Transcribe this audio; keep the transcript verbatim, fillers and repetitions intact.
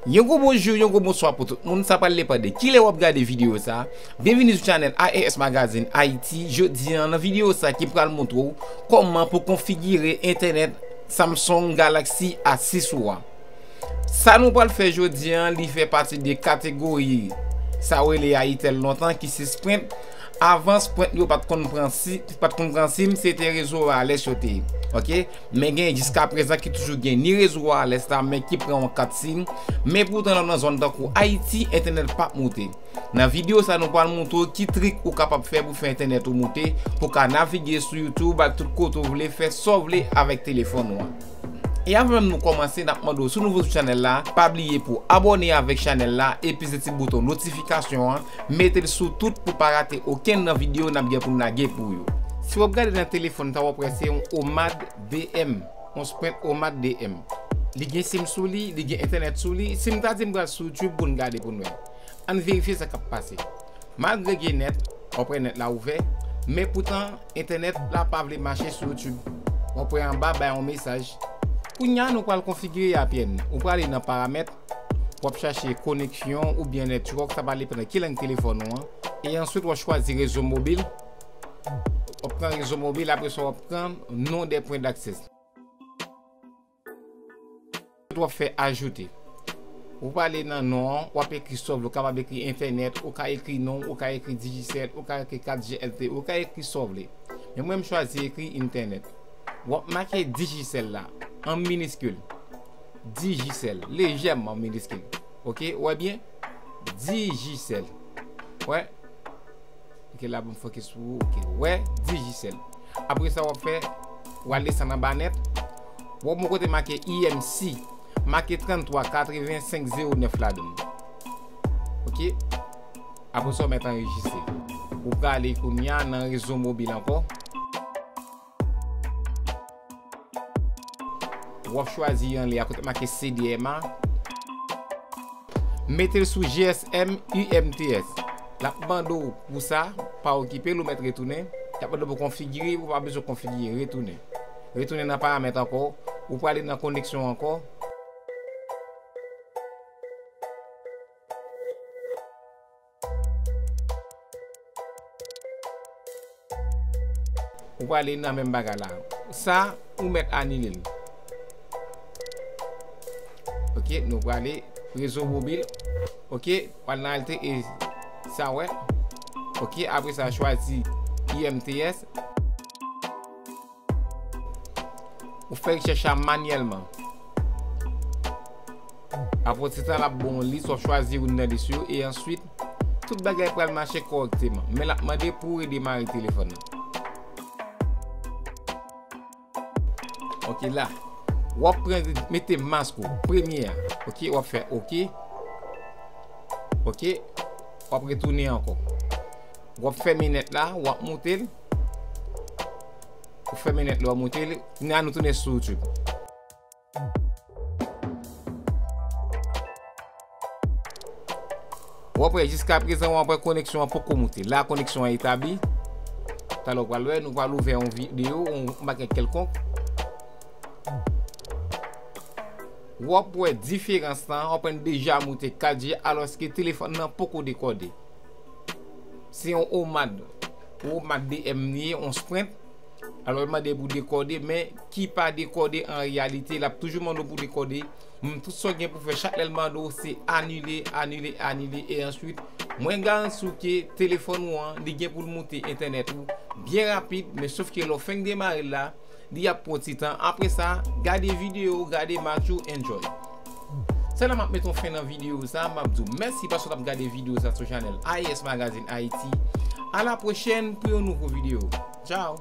Yon gwo bonjou, yon gwo bonswa pou tout moun. Sa pral depann de kilè w ap gade videyo sa. Byenvini sou chanèl I A S Magazine Haïti. Jodi a, nan videyo sa ki pral montre w kòman pou konfigire entènèt Samsung Galaxy A sis ou a. Sa nou pral fè jodi a, li fè pati de kategori sa yo rele a Itel lontan ki se Sprint. Avan Sprint yo pa t konn pran si, pa t konn pran sim, se te rezo wireless yo te ye. Oke? Men gen jiskaprezan ki toujou gen ni rezo wireless la, men ki pran yon kat sim. Men poutan lè w nan zòn tankou Ayiti, entènèt p ap moute. Nan videyo sa, nou pral montre w ki trik ou kapab fè pou fè entènèt ou moute, pou w ka navige sou YouTube ak tout kote w vle, fè sa w vle avèk telefòn ou an. E avan menm nou kòmanse, n ap mande w, si w nouvo sou chanèl la, pa bliye pou w abòne avèk chanèl la, epi se ti bouton notifikasyon an, mete l sou tout pou w pa rate okenn nan videyo n ap gen pou n lage pou yo. Si w ap gade nan telefòn ta, w ap wè se yon Omad D M, yon Sprint Omad D M. Li gen sim sou li, li gen entènèt sou li. Si m ta di m pral sou YouTube pou n gade pou n wè. Ann verifye sa k ap pase. Malgre gen nèt, w ap wè nèt la ouvè, men poutan entènèt la pa vle mache sou YouTube. W ap wè anba bay yon mesaj. Kounye a nou pral konfigire A P N. Ou prale nan paramèt, w ap chache koneksyon oubyen network, sa va depann ki lang telefòn ou an. E answit w ap chwazi rezo mobil. W ap pran rezo mobil, apre sa w ap pran nom des points d'accès. W ap fè ajoute. Ou prale nan non an, w ap ekri sa w vle, ou kapab ekri entènèt, ou ka ekri non, ou ka ekri Digicel, ou ka ekri kat G L T, ou ka ekri sa w vle. Men mwen, m chwazi ekri entènèt. W ap make Digicel la, an miniskil. Digicel, lejèman miniskil. Oke, ou wè byen? Digicel. Wè. Oke, la pou m fokis sou ou. Oke, wè, Digicel. Apre sa, w ap fè, w al desann anba nèt. W ap wè yon kote make I M C. Make trannntwa katrevensenk zewo nèf ladan l. Oke? Apre sa, w mèt anrejistre. Ou prale kounye a nan rezo mobil ankò. W ap chwazi anlè a kote make C D M A. Mete l sou G S M U M T S. L ap mande w pou sa, pa okipe l, ou mèt retounen. L ap mande w pou konfigire, ou pa bezwen konfigire, retounen. Retounen nan paramèt ankò, ou prale nan koneksyon ankò. Ou prale nan menm bagay la. Sa, ou mèt anile l. Oke, nou prale rezo mobil. Oke, w al nan alte e sa wè. Oke, apre sa, chwazi U M T S. Ou fè rechèch la manyèlman. Apre ti tan, l ap ba w yon lis, w ap chwazi youn nan lis yo, e answit, tout bagay pral mache kòrèkteman. Men l ap mande pou w redemare telefòn nan. Oke, la. W ap pran, mete mask ou, premye a. Oke, w ap fè oke. Oke, w ap retounen ankò. W ap fèmen nèt la, w ap moute l. Ou fèmen nèt la, w ap moute l. Kounye a nou tounen sou YouTube. W ap wè jiskaprezan, w ap wè koneksyon an poko moute. La, koneksyon an etabli. Talè w pral wè, nou pral ouvè yon videyo, yon bagay kèlkonk. W ap wè diferans lan, w ap wè n deja moute kat G, alòske telefòn nan poko dekòde. Se yon Omad, Omad D M li ye, yon Sprint. Alò, l mande pou dekòde, men ki pa dekòde an reyalite, l ap toujou mande w pou dekòde. Men tout sa w gen pou fè, chak lè l mande w, se anile, anile, anile, e answit, mwen garanti w ke telefòn ou an, li gen pou l moute entènèt ou byen rapid, men sof ke lè w fenk demare l la, li ap pran ti tan. Apre sa, gade videyo, gade match ou, enjoy. Se la m ap met yon fen nan videyo sa, m ap di w mèsi paske w t ap gade videyo sa sou chanèl I A S Magazine Haïti. A la pwochèn pou yon nouvo videyo. Ciao!